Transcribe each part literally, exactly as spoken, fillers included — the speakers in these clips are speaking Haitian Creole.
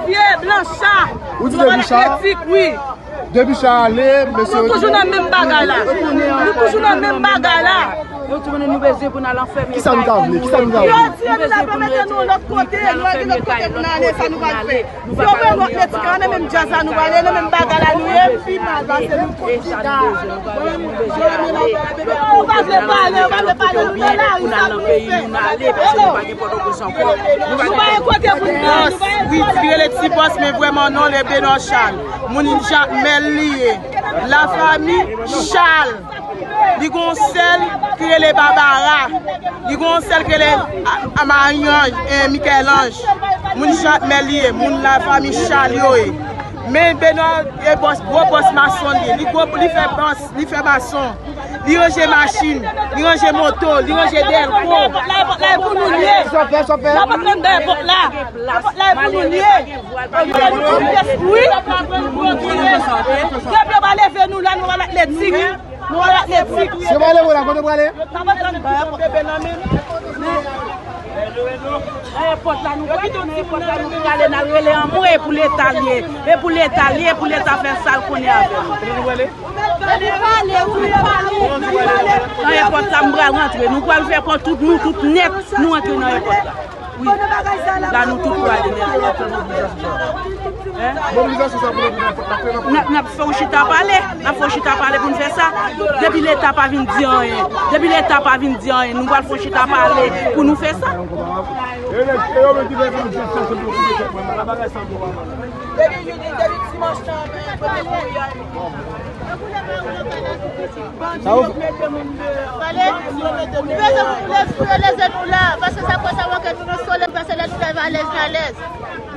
Vye Blancha. Ou di depi cha? Atletik, wi. Depi cha ale, mesye. Nou toujou nan menm bagay la. Nou toujou nan menm bagay la. Yo tounen nou bezwen pou n al anfèmen. Kisa nou ta vle? Kisa nou ta vle? Yo tire nou la, mete nou lòt kote, nou gen lòt kote pou n ale, sa nou pral fè? Yo vle nou atletik, nan menm djaz la nou pral, nan menm bagay la nou ye, pi mal pase nou tout chita. Nou pa vle pale, nou pa vle pale, nou nan lari, sa pou nou fè? Nou pa gen kote pou nou pran. Bòs, wi, li rele Ti Bòs, men vrèman non l e Benoît Charles. Moun Jakmèl li ye. Lafanmi Charles. Li gon sèl ki rele Babara. Li gon sèl ki rele a, a Mayanj, e Mikèlanj. Moun Jakmèl li ye, moun lafanmi Charles yo ye. Men Benoît e bòs, gwo bòs mason li ye. Li gwo, li fè bòs, li fè mason. Li ranje machin, li ranje moto, li ranje dèlko. Lapòt la e pou nou l ye. Lapòt la e pou nou l ye. Lapòt la e pou nou l ye. Wi. Depi yo pa leve nou la, nou al atletik. Nou al atletik. Se pa leve la, kote prale? Nan èpòt la nou prale, nan èpòt la nou prale, n al rele anmwe e pou Leta l ye, e pou Leta l ye, e pou Leta fè sa l konnen avè nou. Nan èpòt la m pral rantre, nou pral fè kò tout nou, tout nèt, nou rantre nan èpòt la. Wi. La nou tout prale nèt. Hein? N ap, n ap fè yon chita pale. N ap fè yon chita pale pou n fè sa. Depi Leta pa vin di anyen. Depi Leta pa vin di anyen. Nou pral fè yon chita pale pou nou fè sa. Depi jodi, depi dimanch lan, men, premye kouri a. Sa ou... Pale, nou bezwen pou leve, pou yo leve nou la, paske sa fè sa manke nou nan solèy, paske lè nou leve alèz, nou alèz.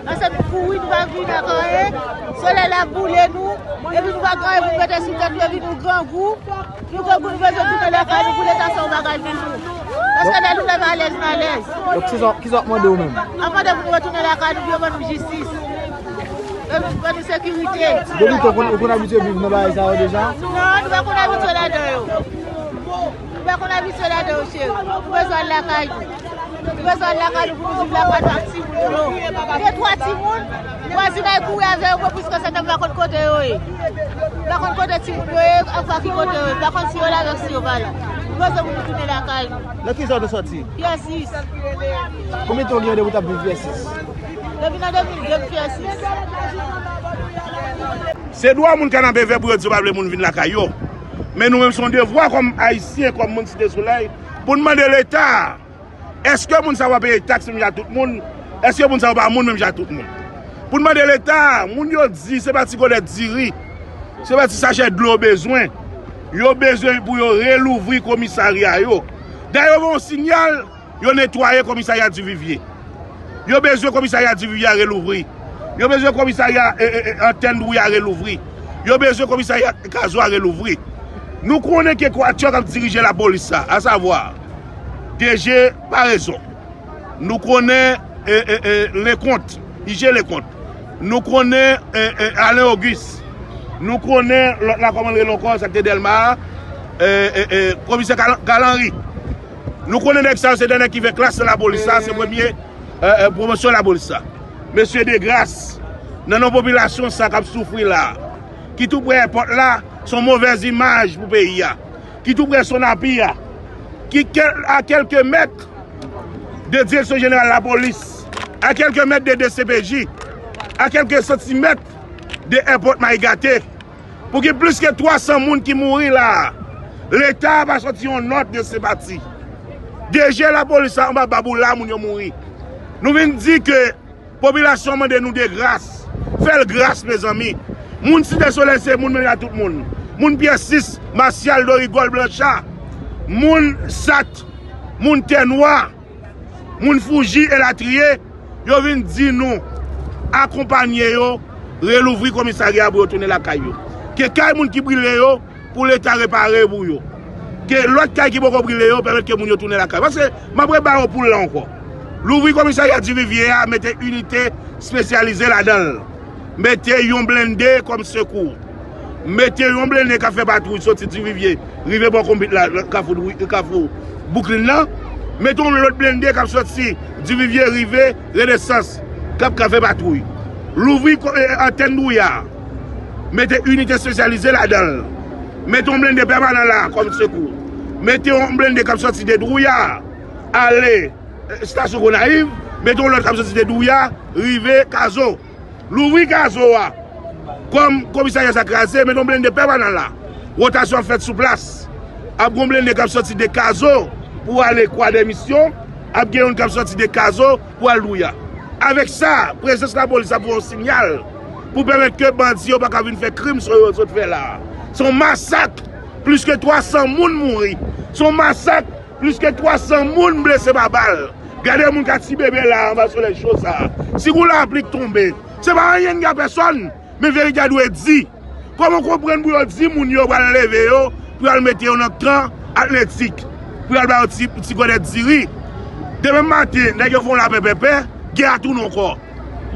Paske nou kouri, nou pa vin ak anyen, solèy la boule nou, epi nou pa gen anyen pou nou mete sou tèt nou, epi nou grangou, nou grangou, nou bezwen tounen lakay nou pou Leta fè yon bagay pou nou. Paske lè nou leve alèz, nou alèz. Donk, kisa, kisa w ap mande ou menm? Ap mande pou nou retounen lakay nou, pou yo ban nou jistis. Epi pou ban nou sekirite. Depi tan ou konn, ou konn abitye viv nan bagay sa yo deja? Non, nou pa konn abitye ladan yo. Nou pa konn abitye ladan yo, cheri. Nou bezwen al lakay nou. Nou bezwen al lakay nou pou nou viv lakay nou ak timoun yo. Gen twa timoun, vwazinay kouri avè yo, mwen plis ke sèt an, m pa konn kote yo ye. M pa konn kote timoun yo ye, ak pa ki kote yo ye. M pa konn si yo la avèk si yo pa la. Nou bezwen pou nou tounen lakay nou. Nan ki zòn ou sòti? Pyè sis. Konbyen tan w gen depi w t ap viv Pyè sis? Depi nan de mil de m Pyè sis. Se dwa moun Kanapevè pou yo di yo pa vle moun vin lakay yo. Men nou menm se yon devwa kòm Ayisyen, kòm moun Site Solèy, pou n mande Leta, èske moun sa yo pa peye taks menm jan ak tout moun? Èske moun sa yo pa moun menm jan ak tout moun? Pou n mande Leta, moun yo di se pa ti gòdèt diri, se pa ti sachè dlo yo bezwen. Yo bezwen pou yo relouvri komisarya yo. Dayè yo voye yon sinyal, yo netwaye komisarya Divivye. Yo bezwen komisarya Divivye a relouvri. Yo bezwen komisarya, e, e, e, Antèn Dwouya relouvri. Yo bezwen komisarya Kazo a relouvri. Nou konnen ke kwatyò k ap dirije lapolis la, asavwa, D G Paraison. Nou konnen, e, e, e, Leconte, I G Leconte. Nou konnen, e, e, Alain Auguste. Nou konnen lòt la, kòman l rele ankò, sa k te Dèlma a, e, e, e, komisè Gal-, Galanri. Nou konnen nèg sa yo se de nèg ki fè klas nan lapolis la, se premye, e, e, pwomosyon lapolis la. Mesye Degras, nan non popilasyon sa k ap soufri la, ki tou pre èpòt la, se yon movèz imaj pou peyi a, ki tou pre Sonapi a, ki kèl-, a kèlke mèt de Direksyon Jeneral Lapolis, a kèlke mèt de D C P J, a kèlke santimèt de èpòt Mayigate, pou gen plis ke twa san moun ki mouri la a, Leta a pa sòti yon nòt de senpati. D G lapolis la anba bab ou la, moun yo mouri. Nou vin di ke popilasyon mande nou de gras. Fè l gras, mezanmi. Moun Site Solèy se moun menm jan ak tout moun. Moun Pyè sis, Masyal, Dorigòl, Blancha. Moun Sat, moun Tè Nwa, moun Fouji elatriye, yo vin di nou akonpanye yo, relouvri komisarya pou yo tounen lakay yo. Ke kay moun ki brile yo, pou Leta repare pou yo. Ke lòt kay ki poko brile yo, pèmèt ke moun yo tounen lakay. Paske, m ap reba yo poul la ankò. Louvri komisarya Divivye a, mete inite espesyalize ladan l. Mete yon blende kòm sekou. Mete yon blende k ap fè patwouy soti Divivye, rive bò Konbit la, Kafou, Kafou Bouklin nan. Mete yon lòt blende k ap soti Divivye, rive Renesans, k ap ka fè patwouy. Louvri ko- eh, antèn Dwouya. Mete inite espesyalize ladan l. Mete yon blende pèmanan la kòm sekou. Mete yon blende k ap sòti de Dwouya ale eh, estasyon Gonayiv. Mete yon lòt k ap sòti de Dwouya rive Kazo. Louvri Kazo a. Kòm komisarya sa kraze, mete yon blende pèmanan la. Wotasyon ap fèt sou plas. Ap gen yon blende k ap sòti de Kazo pou ale Kwa dè Misyon. Ap gen youn k ap sòti de Kazo pou al Dwouya. Avèk sa, prezans lapolis ap voye yon sinyal pou pèmèt ke bandi yo pa ka vin fè krim sa yo sot fè la a. Se yon masak. Plis ke twa san moun mouri. Se yon masak. Plis ke twa san moun blese pa bal. Gade moun ka ti bebe la anba solèy cho sa a. Si gon lapli k tonbe, se pa anyen ki a pèsòn, men verite a dwe di. Kòman w konprann pou yo di moun yo pral leve yo, pou y al mete yo nan kan atletik, pou y al ba yo ti, ti gòdèt diri? Demen maten, nèg yo fè yon lapè pèpè, gè a tounen ankò.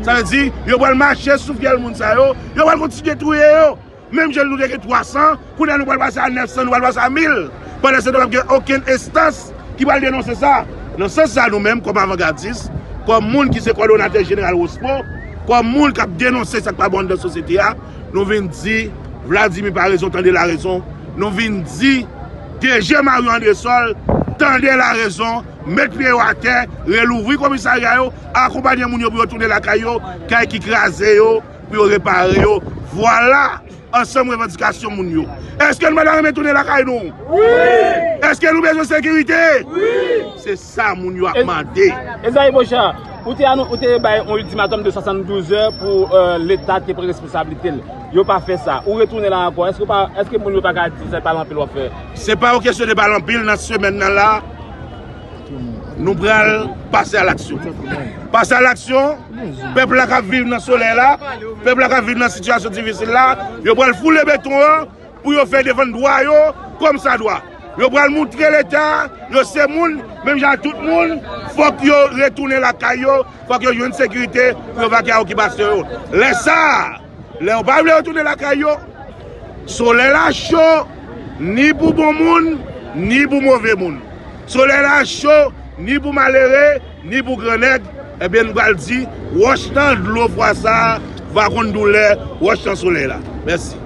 Sa vle di, yo pral mache sou fyèl moun sa yo, yo pral kontinye touye yo. Menm jan nou te gen twa san, kounye a nou pral pase a nèf san, nou pral pase a mil. Pandan se tan, p ap gen okenn enstans ki pral denonse sa. Nan sans sa, nou menm, kòm avangadis, kòm moun ki se kòdonatè jeneral Wospo, kòm moun k ap denonse sa k pa bon anndan sosyete a, nou vin di, Vladimir pa rezon, tande larezon. Nou vin di, D G Mario Andrésol, tande larezon, met pye yo atè, relouvri komisarya yo, akonpanye moun yo pou yo tounen lakay yo, kay ki kraze yo, pou yo repare yo. Vwala ansanm revandikasyon moun yo. Èske nou pa ta renmen tounen lakay nou? Wi! Èske nou bezwen sekirite? Wi! Se sa moun yo ap mande. Ezayi Bochard, ou te, anon- ou te bay yon iltimatòm de swasanndouz è pou eh, Leta te pran responsablite l. Yo pa fè sa. Ou retounen la ankò. Èske, pa, èske moun yo pa ka di se pale anpil w ap fè? Se pa yon kesyon de pale anpil nan semèn nan la. Nou pral pase a laksyon. Pase a laksyon, pèp la k ap viv nan solèy la, pèp la k ap viv nan sitiyasyon difisil la, yo pral foule beton an pou yo fè defann dwa yo kòmsadwa. Yo pral moutre Leta, yo se moun, menm jan ak tout moun, fòk yo retounen lakay yo, fòk yo jwenn sekirite pou yo vake a okipasyon yo. Lè sa a, lè yo pa vle retounen lakay yo, solèy la cho, ni pou bon moun, ni pou move moun. Solèy la cho, ni pou malere, ni pou gran nèg. Ebyen, nou pral di, wòch nan dlo fwa sa a va konn doulè wòch nan solèy la. Mèsi.